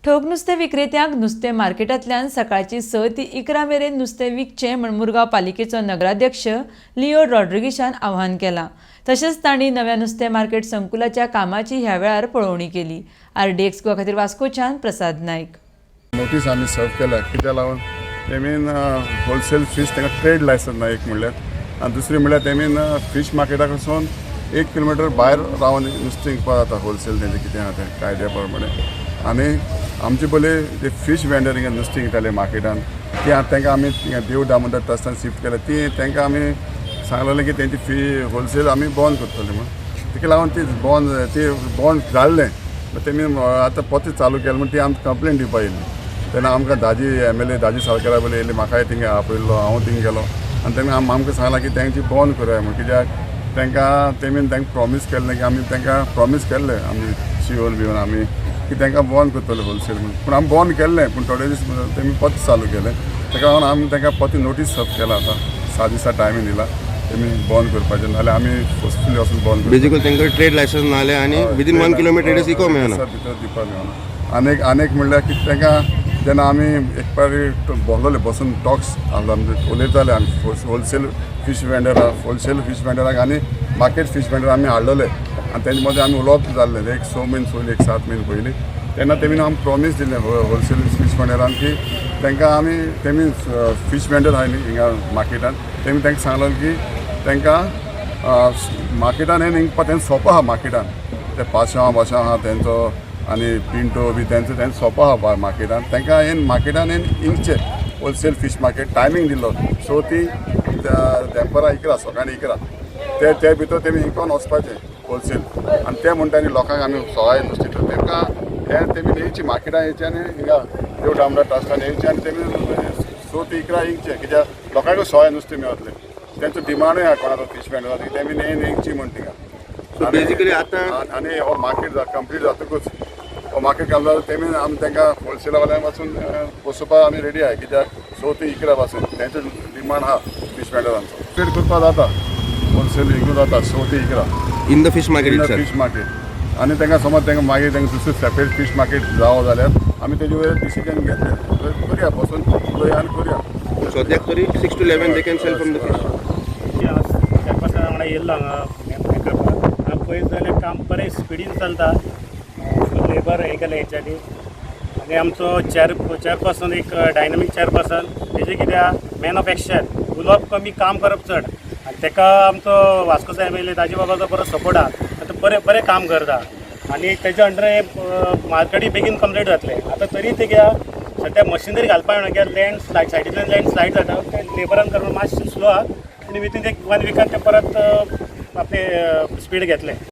ठोक नुस्तें विक्रेत्यांक नुस्तें मार्केटांतल्यान सकाळची 6 ते 11 मेरेन नुस्तें विकचें म्हूण मुरगांव पालिकेचो नगराध्यक्ष लिओ रॉड्रिगीशान आवाहन केलां. तशेंच तांणी नव्या नुस्तें मार्केट संकुलाच्या कामाची ह्या वेळार पळोवणी केली. आरडीएक्स गोवा खातीर वास्कोच्यान प्रसाद नायक. नोटीस आमी सर्व केल्या. कित्याक लागून तेमीन होलसेल फीश तांकां ट्रेड लायसन्स ना एक म्हणल्यार, आनी दुसरी म्हणल्यार तेमीन फीश मार्केटा कडसून 1 किलोमिटर भायर रावन नुस्तें विकपाक जाता होलसेल तेंचें कितें आहा तें कायद्या प्रमाणे. आनी आमचे पयलीं जे फीश वेंडर हिंगा नुस्तें विकताले मार्केटान, ती आतां तांकां आमी थिंगा देव दामोदर ट्रस्टान शिफ्ट केल्या. ती तांकां आमी सांगलेलें की तेंची फी होलसेल आमी बंद करतले म्हूण. तेका लागून ती बंद जाल्लें तेमी आतां परतें चालू केलें म्हूण ती आमकां कंप्लेन दिवपा येयल्ली. तेन्ना आमकां दाजी एमएलए दाजी साळकारा पयलीं येयली, म्हाकाय थिंगा आपयल्लो, हांव थिंग गेलो आनी तेमी आमकां सांगलां की तेंची बंद करूया म्हूण, कित्याक तांकां तेमी तांकां प्रॉमीस केल्लें की आमी तांकां प्रॉमीस केल्लें आमी शिवोन बिवन आमी की तांकां बंद करतले होलसेल म्हूण. पूण आमी बंद केल्लें, पूण थोडे दीस तेमी परत चालू केलें. ताका लागून आमी तांकां परत नोटीस सर्व केला. आतां 7 दिसां टायमींग दिला, तेमी बंद करपाचें, नाजाल्यार आमी फोर्सफुली वचून बंद करतले. बेसिकली तांकां ट्रेड लायसन्स नाले आनी विदीन 1 किलोमिटर रेडियस इको मेळना. भितर दिवपाक मेळना. आनी आनीक म्हणल्यार की तांकां जेन्ना आमी एक पावटी बसलेले, बसून टॉक्स आसलो, आमचे उलयताले आमी होलसेल फीश वेंडराक, होलसेल फीश वेंडराक आनी मार्केट फीश वेंडर आमी हाडलेले आनी तेंचे मदें आमी उलोवप जाल्लें एक 6 म्हयने पयलीं, एक 7 म्हयने पयलीं. तेन्ना तेमी आमकां प्रॉमीस दिलें होलसेल फीश वेंडरान की तांकां आमी तेमी फीश वेंडर आहा न्ही हिंगा मार्केटान, तेमी तांकां सांगलें की तांकां मार्केटान हें हिंगा तेंचो सोपो आहा. मार्केटान ते पाशांव बाशांव आहा तेंचो आनी पिंटो बी तेंचो तेंचो सोपो आहा मार्केटान. तांकां हें मार्केटान हें हिंगचे होलसेल फीश मार्केट टायमींग दिल्लो 6 ती देनपरां 11, सकाळीं 11 ते ते भितर तेमी हिंगोन वचपाचें होलसेल. आनी ते म्हणटा न्ही लोकांक आमी सवाय नुस्तें, तांकां हें तेमी येयची मार्केटान येयचें आनी हिंगा देव दामोदर ट्रस्टान येयचें आनी तेमी 6 ते 11 हिंगचें, कित्याक लोकांकूय सवाय नुस्तें मेळतलें. तेंचो डिमांडूय आहा कोणाचो फीश वेंडर तेमी येयन हिंगची म्हण थिंगा. So basically आतां आनी हो मार्केट कंप्लीट जातकूच, हो मार्केट कंप्लीट जाता तेमी आमी तांकां होलसेला वाल्यां पासून बसोवपाक आमी रेडी आहाय, कित्याक 6 ते 11 पासून तेंचो डिमांड आहा फीश वेंडरांचो. ट्रेड करपाक जाता, होलसेल हिंगू जाता 6 ते 11. In the fish market in the itself. Fish market. आनी तांकां समज तांकां मागीर तांकां दुसरें सेपरेट फीश मार्केट जावो जाल्यार आमी तेजे वयर डिसिजन घेतले, करुया, बसून उलोवया आनी करुया. सद्याक तरी 6 to 11 they can sell from the fish. चेअरपर्सना वांगडा येयल्लो हांगा हें करपाक. हांगा पळयत जाल्यार काम बरें स्पिडीन चलता. फूल लेबर हें केलें हेंच्यांनी आनी आमचो चेअरपर्सन एक डायनामीक चेअरपर्सन. तेजें कितें, मॅन ऑफ एक्शन, उलोवप कमी, काम करप चड. आनी तेका आमचो वास्कोचो एमएलए दाजी बाबाचो बरो सपोर्ट आहा. आतां बरें बरें काम करता आनी तेज्या अंडर हें मार्केटूय बेगीन कंप्लीट जातलें. आतां तरी ते कित्याक सद्या मशिनरी घालपाक मेळना, कित्याक लँड स्लायड, सायडींतल्यान लँड स्लायड जाता. ते लेबरान करून मातशें स्लो आहा, आनी विथीन एक वन विकान ते परत आपले स्पीड घेतले.